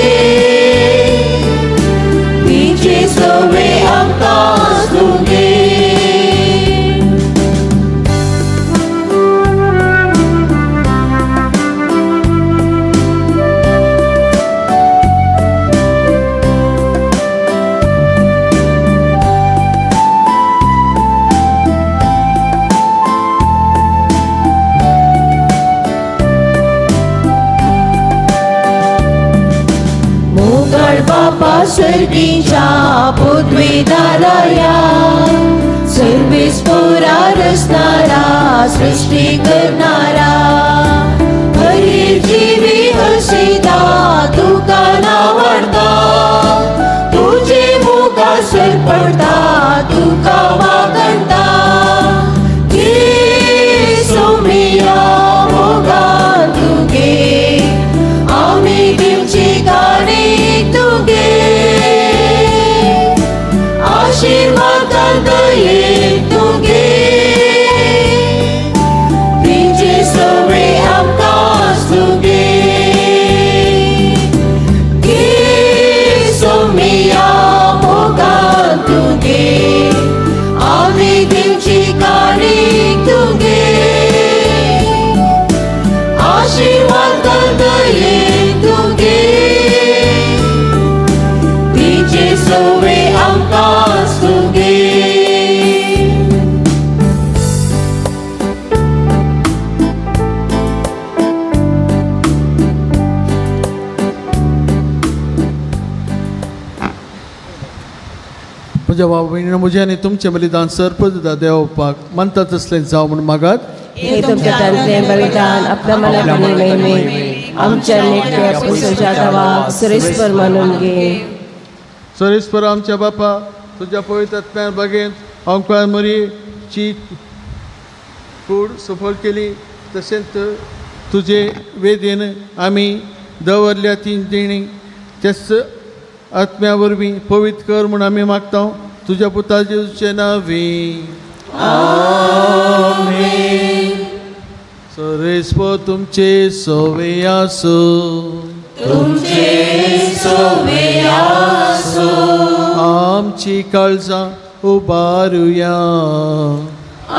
तिचे सवे आमकां तुगे. बापा सर्गीच्या पदवीदाराया सर्वेस पोरा रचणारा सृष्टी करणारा हरी जीवी हसिता तुका नावडता तुझे मुखा सरपडता तुका वागणता. गे सोमिया मोगान तुगे आमी दिवची काणी तुगे आशीर्वाद दये तुगे तिचे सवे आमकां तुगे. गे सोमिया मोगान तुगे आमी दिवची काणी तुगे आशीर्वाद दये तुगे तिचे सवे आमकां तुगे. म्हज्या भाव भयणीनो, म्हजें आनी तुमचें बलिदान सर्पदा देवपाक मानता तसलें जावं म्हूण मागात. हे तुमच्या तांतलें बलिदान आपल्या मनापणी महिमे आमच्या नेट्या पुसच्या तवाक सुरेश्वर मानून घे. सुरेश्वर आमच्या बापा, तुज्या पवित्र आत्म्यान बागेंत आमकां मरीची कूड सफल केली, तशेंच तुजे वेदीन आमी दवरल्या ती देणी तेच आत्म्या वरवीं पवित्र कर म्हूण आमी मागता तुज्या पुता जेजूचे नांवी. आमेन. सरेस्पर तुमचे सोवे आसूं. तुमचे सोवे आसूं. आमची काळजां उबारुया.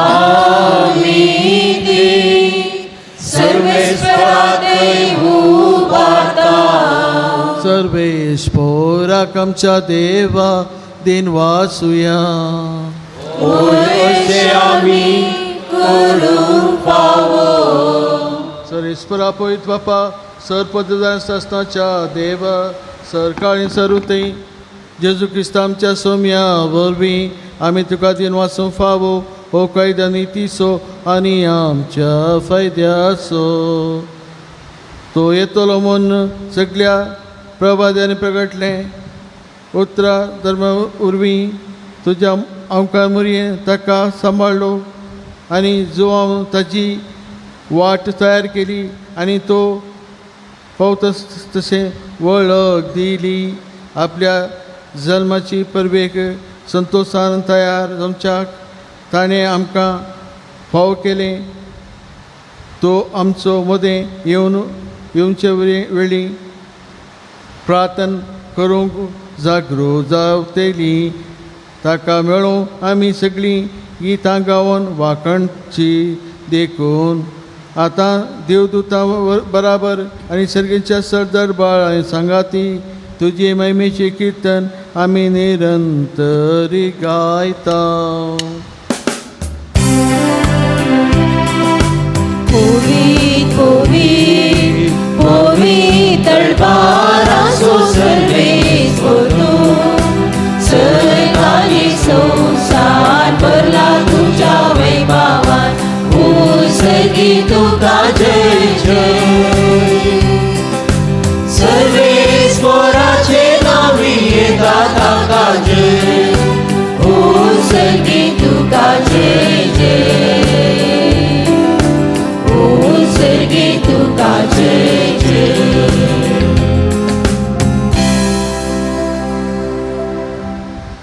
आमी ती सर्वेस्परा देवू सर्वेस्पोराक आमच्या देवा दिन वाचुया. अशें आमी करूंक फावो. सर्वेस्परा पवित्र बापा, सर पददान शासनाच्या देवा, सरकाळी सरुते जेजू क्रिस्त आमच्या सोम्या वरवीं आमी तुका दिन वाचूंक फावो. हो कायदा नितीचो आनी आमच्या फायद्याचो. तो येतलो म्हूण सगल्या प्रवाद्यांनी प्रगटलें उतरां धर्मा वरवीं तुज्या आमकां मुरयेन ताका सांबाळ्ळो आनी जुवांव ताजी वाट तयार केली आनी तो पावता तशें वळख दिली. आपल्या जल्माची परबेक संतोशान तयार जावच्याक ताणें आमकां फावो केलें. तो आमचो मदें येवन येवचे वेळी प्रार्थना करूंक जागृत जावतली. ताका मेळूं आमी सगळीं गितां गावन वांकणची. देखून आतां देवदूतां बराबर आनी सर्गेच्या सरदरबार आनी सांगाती तुजे महिमेचें किर्तन आमी निरंतरी गायता. पवित्र पवित्र पवित्र बारासो सर्वेस्पर तूं, सर्ग आनी संवसार भरला तुज्या वैभवान. उर्सगी तुका जय जय. सर्वेस्पराचे नांवी येता ताका जय. उर्सगी तुका जय जय. उर्सगी तुका जय जय.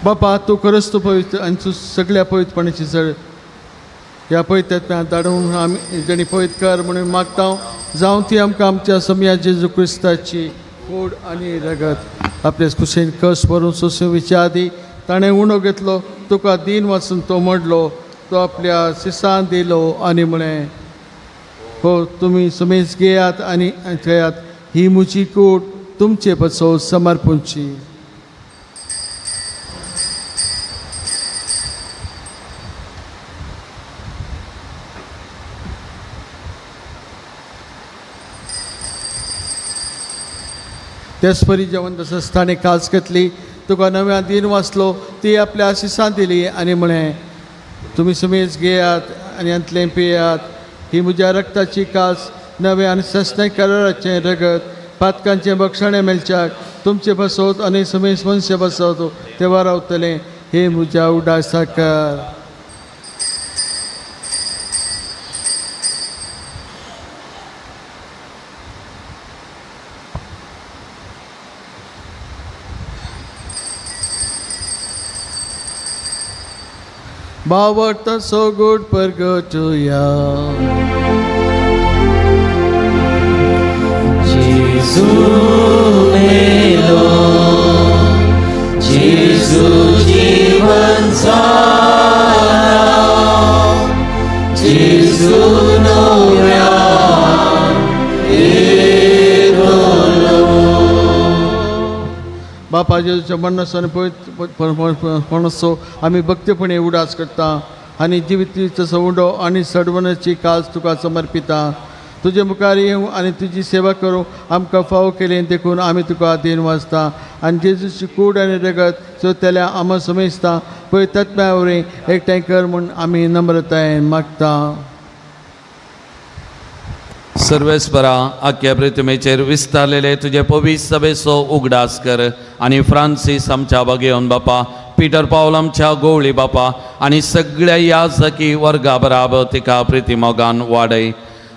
बापा, तूं खरंच तूं पवित्र आनी तूं सगळ्या पवित्रपणाची जळ. ह्या पवित्र धाडून आमी जाणी पवित्र कर म्हणून मागता. जावं ती आमकां आमच्या समया जेजू क्रिस्ताची कूड आनी रगत आपले कुशीन कस भरून सोंसूं आदी ताणें उणो घेतलो. तुका दीन वाचून तो मोडलो. तो आपल्या सिसान दिलो आनी म्हळें, हो तुमी समेज घेयात आनी खेयात. ही म्हजी कूड तुमचे पसो समर्पूंची. त्याच परी जेवण तसंच ताणें कास घेतली. तुका नव्या दीन वाचलो. ती आपल्या आशिसान दिली आनी म्हळें, तुमी समेज घेयात आनी हांतलें पियात. ही म्हज्या रक्ताची कास नवें आनी सस्ने कराराचें रगत पातकांचें बक्षणें मेळच्याक तुमचे बसोत आनी समेज मनशे बसोत तेवा रावतलें. हे म्हज्या उडासाकार. बावडता सो गोड परगटुया. जेजू मेलो, जेजू जीवन जाला, जेजू नव्यान येतलो. बापा जेजूच्या मरणाचो आनी पवित्र मरणाचो आमी भक्तीपणे उडास करता आनी जिवितीचो सवंडो आनी सडवणाची कास तुका समर्पिता. तुजे मुखार येवं आनी तुजी सेवा करूं आमकां फावो केलें देखून आमी तुका दीन वाचता. आनी जेजूची कूड आनी रगत चोयतल्या आमा समेजता पळय तत्म्या वरवीं एकठांय कर म्हूण आमी नम्रतायेन मागता. सर्वेस्परा, आख्या पृथ्वीचेर विस्तारलेले तुजे पवित्र सभेचो उगडास कर आनी फ्रांसीस आमच्या बगेवन बापा, पिटर पावल आमच्या गोवळी बापा आनी सगळ्या याजकी वर्गा बराबर तिका प्रिती मोगान वाडय.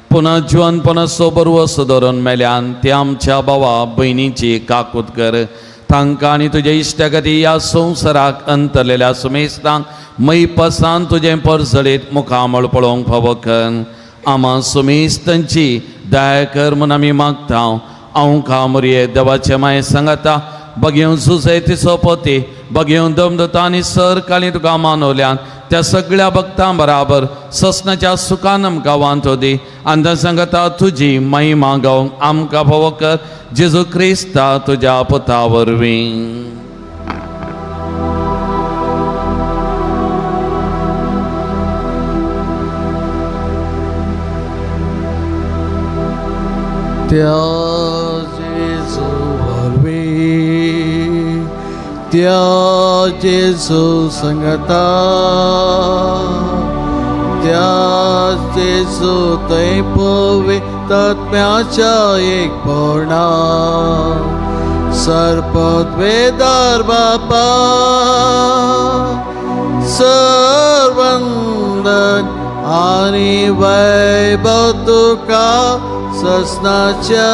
पुनः जिवनपणाचो बरवसो धरून मेल्यान ते आमच्या भावा भयणीची काकूत कर. तांकां आनी तुजे इश्टागती ह्या संवसाराक अंतरलेल्या सुमेस्तांक मैपसान तुजें परजळीत मुखामळ पळोवंक फावो कर. आमा सुमेस्तांची दया कर म्हूण आमी मागता. हांव कामरये देवाचे माये सांगता बगेवन सुजय तिचो पती बगेवन दमदता आनी सर काली तुका मानवल्यान त्या सगळ्या भक्तां बराबर ससनाच्या सुखान आमकां वांटो दी आनी सांगता तुजी महिमा गावंक आमकां फावो कर जेजू क्रिस्ता तुज्या पुता वरवीं. त्या जेजू वरवीं, त्या जेजू संगता, त्या जेजू थंय पवित्र आत्म्याच्या एकपणा सर्पद्वेदार बापा सर्वंदन आनी वैभव तुका ससनाच्या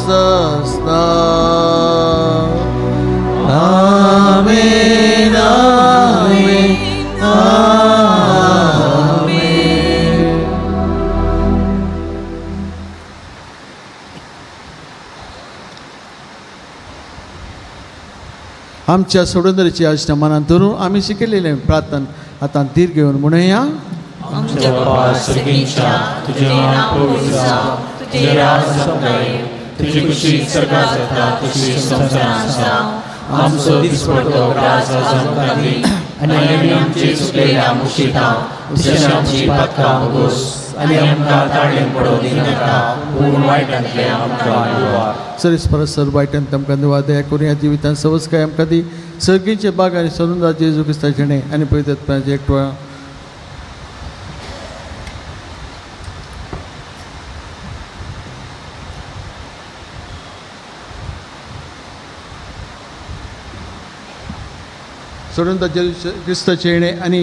ससना. आमेन आमेन आमेन. आमच्या सोडूनची आज्ञा मनात धरून आमी शिकलेले प्रार्थना आतां धीर घेवन म्हणुया. आमच्या बापा स्वर्गींच्या, तुजें नांव पवित्र जावं, तुजें राज जावं, तुजी खुशी स्वर्गांत जाता तशी संवसारांत जावं. आमचो दिसपडतो ग्रास आज आमकां दी आनी आमी आमचे चुकलेल्या मुशीतां तशें आमची पातकां भोगोस आनी आमकां ताळेन पडोवं दिनाका, पूण वायटांतलें आमकां निवार. सरीस परस सर वायटान आमकां निवार दया करून ह्या जिवितान सवसकाय आमकां दी. सर्गीचे बाग आनी सरुंदा जेजू क्रिस्ताचें आनी पवित्र आत्म्याचें एकटो सोडून ताचे क्रिस्ताचें येणें आनी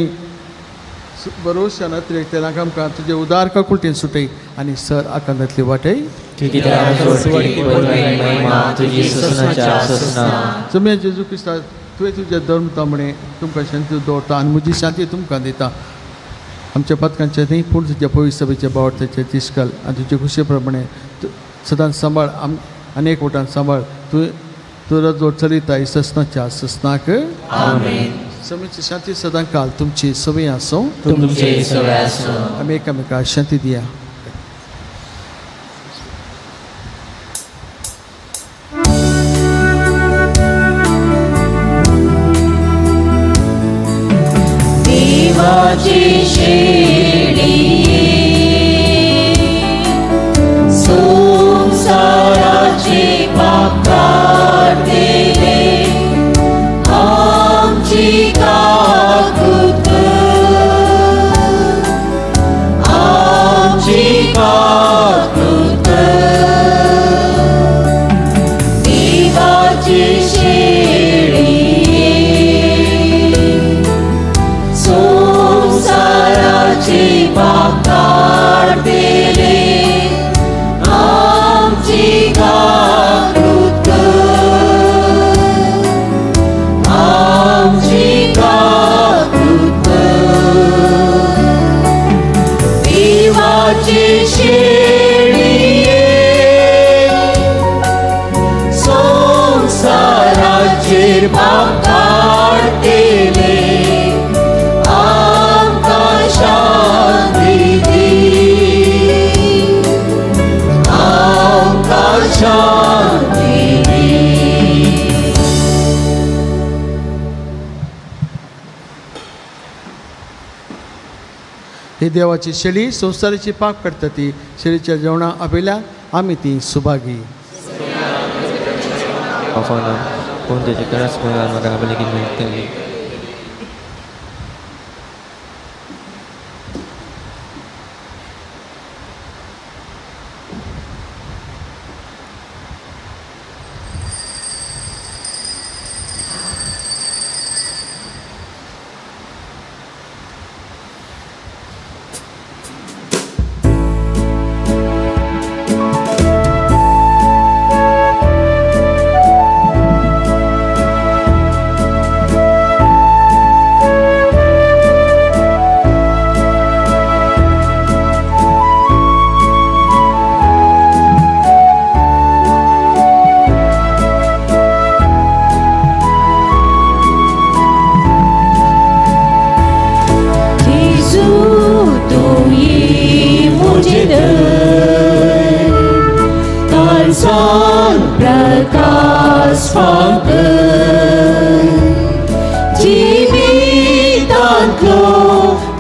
बरोवश्या अतिरिक्त आमकां तुजे उदार काकुळटेन सुटय आनी सर आकांतांतली वाटय. जमया जेजू क्रिस्ता तुवें तुज्या धर्म तामणे तुमकां शांती दवरता आनी म्हजी शांती तुमकां दिता. आमच्या पातकांचे न्ही पूण तुज्या पवित्र सभेच्या बावडत्याचे तिश्कल आनी तुजे खुशे प्रमाणे सदांच सांबाळ आनी एक वटान सांबाळ. तूं तुरा जोड चलिता ससनाच्या ससनाक. आमेन. समीची शांती सदां काल तुमची सवय आसूं. तुमची सवय आसूं. आमी एकामेका शांती दिया. देवाची शेळी संसाराचे पाप काडतले, आमची काकूत कर, आमची काकूत कर. देवाची शेळी संसाराचे पाप काडतले, आमची काकूत कर, आमची काकूत कर. देवाची शेळये संसाराचेर पाप काडतले, आमकां शांती दी, आमकां शांती दी. ही देवाची शेळी संवसाराची पाप करता ती शेळीच्या जेवणा आपल्या आमी ती सुभागी. पूण तेजी गरज पडल्यार म्हाका बेगीन मेळटली. काळजान प्रकाश फांकय जिवितांतलो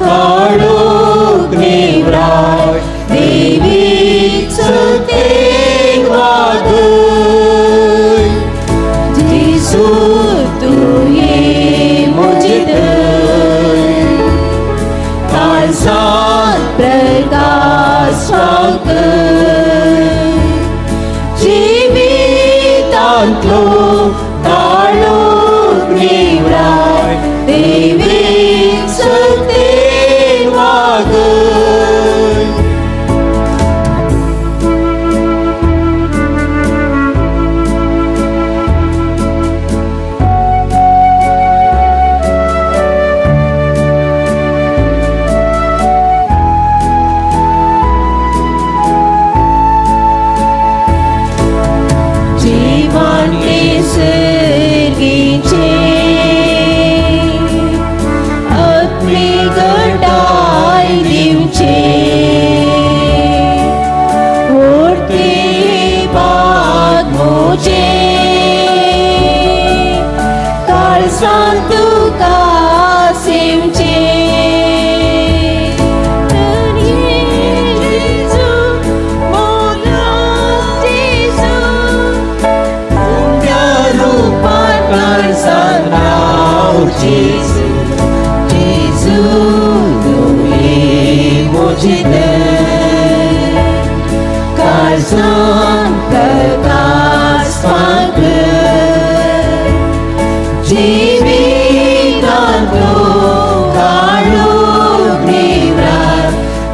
काळोख निवराय देवीक सत्येन वागय जेजू तूं ये म्हजे थंय काळजान प्रकाश फांकय जिवितांतलो काळोख निवराय देवीक सत्येन वागय. जीवन सर्गीचे आपली गटाय दिवचे ओडते बाग म्हजे काळजान तुका सेवचे तर ये जेजू मोगा जेजू तुमच्या रूपान काळजान राव जेजू जेजू तूं ये म्हजे थंय काळजान प्रकाश फांकय जिवितांतलो काळोख निवराय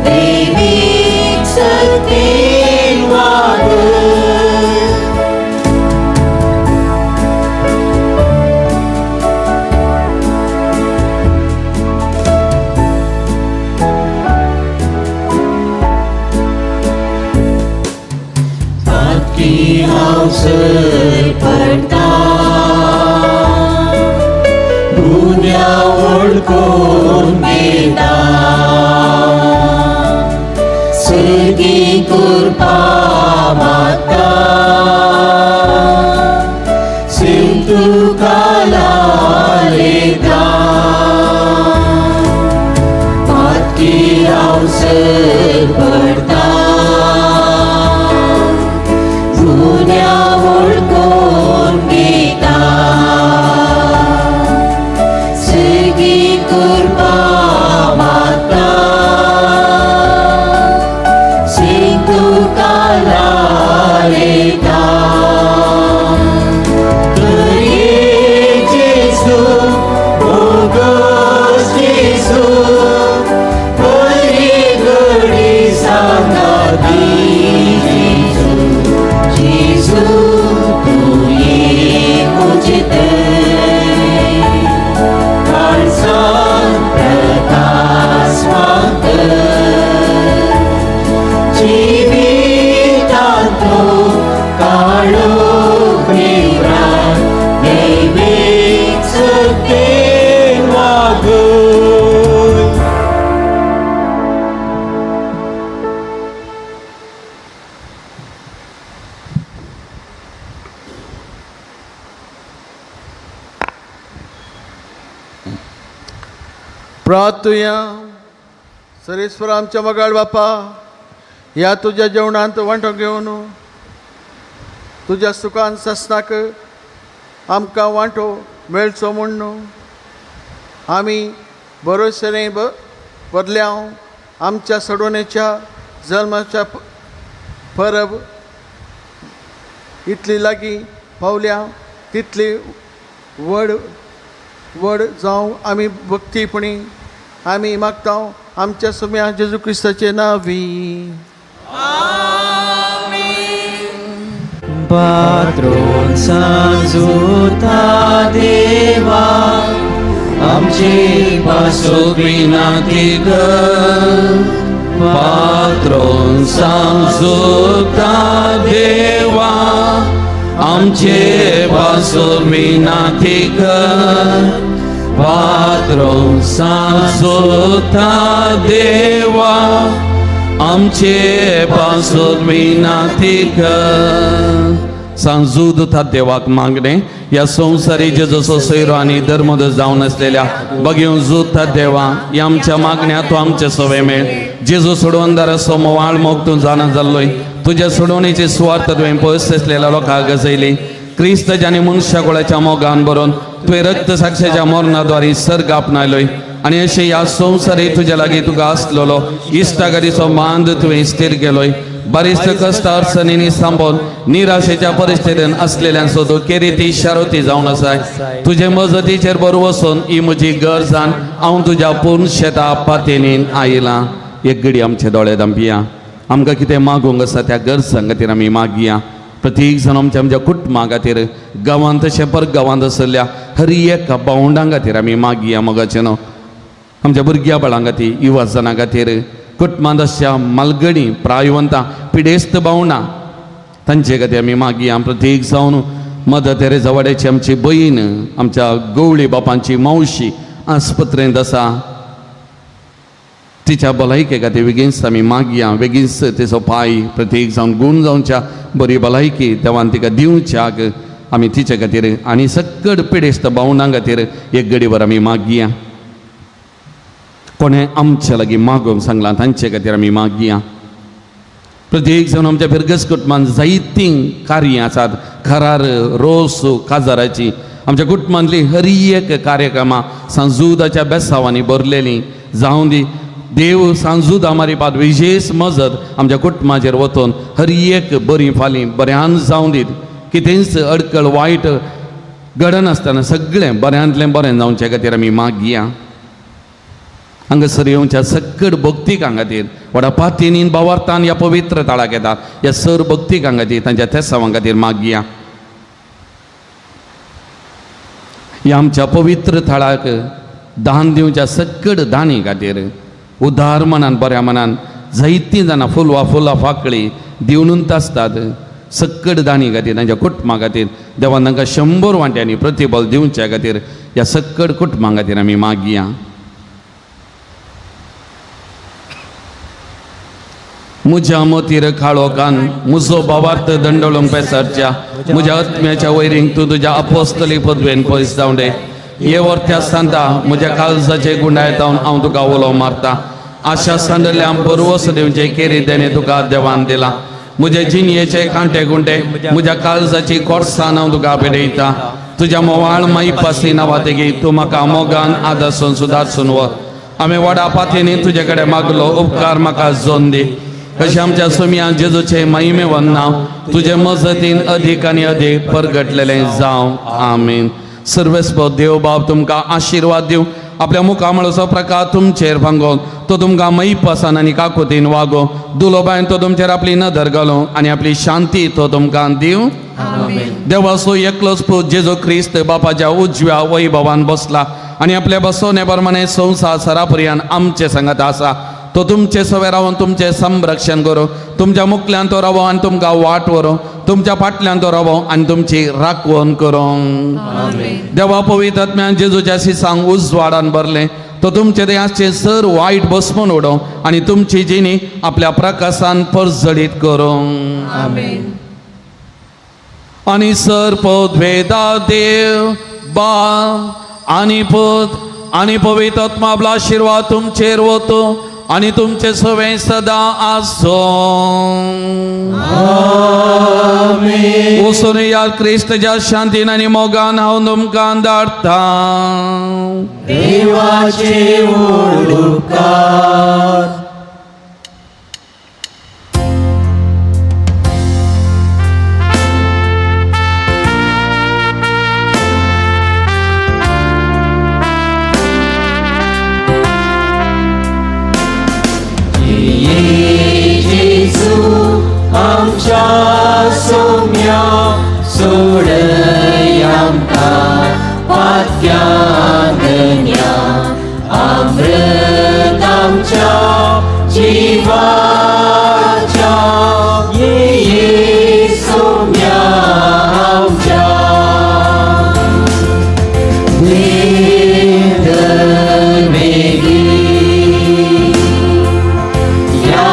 देवीक सत्येन वागय. पातकी हांव सर पडटा गुन्यांव वळखून घेता सर्गी कृपा मागता तुका लायता पातकी हांव सर पडटा गुन्यांव वळखून घेता सर्गी कृपा मागता तुका लायता. तर ये जेजू बोगस जेजू बरी घडी सांगाती जेजू जेजू तूं ये म्हजे थंय काळजान प्रकाश फांकय जिवितांतलो काळोख निवराय देवीक सत्येन वागय. प्रार्थुया. सरेश्वर आमच्या मगाळ बापा, ह्या तुज्या जेवणांत वांटो घेवन तुज्या सुखान ससनाक आमकां वांटो मेळचो म्हूण न्हू आमी भरोसरे बदल्या आमच्या सडवणेच्या जल्माच्या परब इतली लागीं पावल्या तितली व्हड व्हड जावं आमी भक्तीपणी आमी मागता आमच्या सुम्या जेजू क्रिस्ताचे नावी. पात्रोन सांजुता देवा आमचे पासून विनंती कर, पात्रोन सांजुता देवा आमचे पासून विनंती कर, पात्रोन सांजुता देवा आमचे पासून विनंती कर. सांजूद देवाक मागणे ह्या संवसारी जेजूचो सोयरो आनी धर्मदोश जावन आसलेल्या बगेवन जूत देवा ह्या आमच्या मागण्या तूं आमचे सवे मेळ. जेजू सोडवणदाराचो मोवाळ मोग तूं जाणा जाल्लोय. तुज्या सोडवणेची सुवार्थ तुवें पयस आसलेल्या लोकांक गजयली. क्रिस्त आनी मनशा गोळ्याच्या मोगान बरोवन तुवें रक्त साक्षाच्या मरणाद्वारे सर्ग आपणायलोय आनी अशें ह्या संवसारी तुज्या लागीं तुका आसलेलो इश्टागतीचो बांद तुवें स्थिर केलोय. बारिश्ट कश्ट अडचणींनी सांबोवन निराशेच्या परिस्थितीन आसलेल्यांचो तूं केरिती शारोती जावन आसाय. तुजे मजतीचेर बरो वचून ही म्हजी गरजान हांव तुज्या पूर्ण शेता पातेनीन आयलां. एक घडी आमचे दोळे धांपया. आमकां कितें मागूंक आसा त्या गरजां खातीर आमी मागया. प्रत्येक जाण आमच्या आमच्या कुटुंबा खातीर गांवांत तशें पर गांवांत आशिल्ल्या हर एका भावंडां खातीर आमी मागया. मोगाचें न्हू आमच्या भुरग्या बाळां खातीर, युवा जाणां खातीर, कुटुंबांत आसच्या मालगणी प्रायवंतां पिडेस्त भावंडां तांचे खातीर आमी मागया. प्रत्येक जावन मदर तेरेजा वाड्याची आमची बहीण, आमच्या गवळी बापांची मावशी आस्पत्रेंत आसा, तिच्या भलायके खातीर बेगीनच आमी मागया. बेगीनच तिचो पांय प्रत्येक जावन गूण जावच्या बरी भलायकी देवान तिका दिवच्याक आमी तिचे खातीर आनी सकट पिडेस्त भावंडां खातीर एक घडीभर आमी मागया. कोणें आमच्या लागीं मागूंक सांगलां तांचे खातीर आमी मागया. प्रत्येक जावन आमच्या फिरगस कुटुंबान जायतीं कार्यां आसात, खरार रोस काजाराची आमच्या कुटुंबांतली हर एक कार्यक्रमां सांजुदाच्या बेसावांनी भरलेलीं जावं दी. देव सांजूद आमारी पाद विशेष मजत आमच्या कुटुंबाचेर वचून हर एक बरी फाली बऱ्यान जावं दीत. कितेंच अडकळ वायट घडनासतना सगळें बऱ्यांतलें बरें जावचे खातीर आमी मागया. हांगासर येवच्या सकट भक्तिकां खातीर व्हडा पातीनीन भावार्थान ह्या पवित्र ताळाक येतात ह्या सर भक्तिकां खातीर तांच्या तेसावां खातीर मागया. ह्या आमच्या पवित्र थळाक दान दिवच्या सकट दानी खातीर उदार मनान बऱ्या मनान जायतीं जाणां फुलवा फुलां फाकळी दिवनूच आसतात. सकट दानी खातीर तांच्या कुटुंबा खातीर देवान तांकां 100 वांट्यांनी प्रतिबल दिवच्या खातीर ह्या सकट कुटुंबां खातीर आमी मागया. म्हज्या मतीर काळोखान म्हजो भावार्थ दंडळूंक पेसरच्या म्हज्या आत्म्याच्या वैरींक तूं तुज्या अपोस्तली पदवेन पयस जावं दे. हे वर्त्या सांता म्हज्या काळजाचे गुंडायत हांव तुका उलो मारता. आशा सांडल्या बरवस दिवचे केरी देणे तुका देवान दिला. म्हजे जिणयेचे कांटे गुंटे म्हज्या काळजाची कोर्सान हांव तुका पेडयता. तुज्या मोवाळ माईपासी नांवा तेगी तूं म्हाका मोगान आदर्सून सुदारसून वर. आमी व्हडा पातींनी तुजे कडेन मागलो उपकार म्हाका जोन दी. कशें आमच्या सुमया जेजूचे महिमेवन नांव तुजे मजतीन अधीक आनी अधीक परगटलेलें जावं. आमीन. सर्वेस्पद देव बाप तुमकां आशिर्वाद दिवं. आपल्या मुखामळाचो प्रकार तुमचेर भांगोवन तो तुमकां मैपासान आनी काकुतीन वागो. दुलोबायन तो तुमचेर आपली नदर घालूं आनी आपली शांती तो तुमकां दिवं. देवाचो एकलोच पूत जेजू क्रिस्त बापाच्या उजव्या वैभवान बसला आनी आपल्या बसवणे प्रमाणे संवसार सरापर्यान आमचे सांगात आसा. तो तुमचे सवे रावन तुमचें संरक्षण करूं. तुमच्या मुखल्यान तो रावो आनी तुमकां वाट व्हरूं. तुमच्या फाटल्यान तो रावो आनी तुमची राखवण करूं. देवा पवित्र आत्म्यान जेजूच्या सिसांक उजवाडान भरलें तो तुमचे देहाचे सर वायट बसमून उडोवं आनी तुमची जिणी आपल्या प्रकाशान परजळीत करूं. आनी सर पदवेदा देव बाप आनी पूत आनी पवित्र आत्मा आपलो आशिर्वाद तुमचेर वतो आनी तुमचे सवे सदा आसूं. वचून या क्रिस्तच्या शांतीन आनी मोगान हांव तुमकां धाडटा. देवाचे उपकार. आमच्या सोम्या सोडय आमकां पातक्यां धन्या अमृत आमच्या जिवाच्या ये सोम्या आमच्या देव वेगी या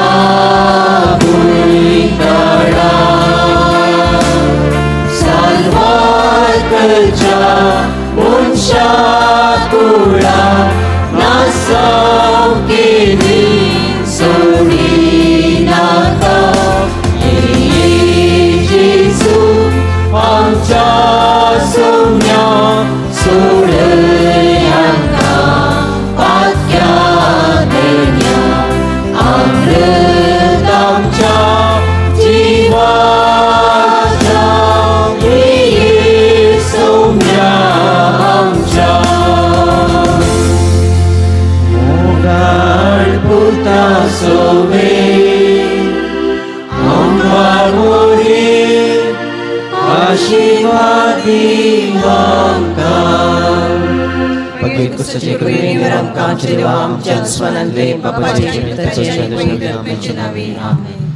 सोवे आमकां मोरी आशीर्वादी आमकां. पगेकुसाचे कृपेन आमकां आमच्या देवा आमच्या दुस्मानांतले पापाचे आमचे नावे. आमेन.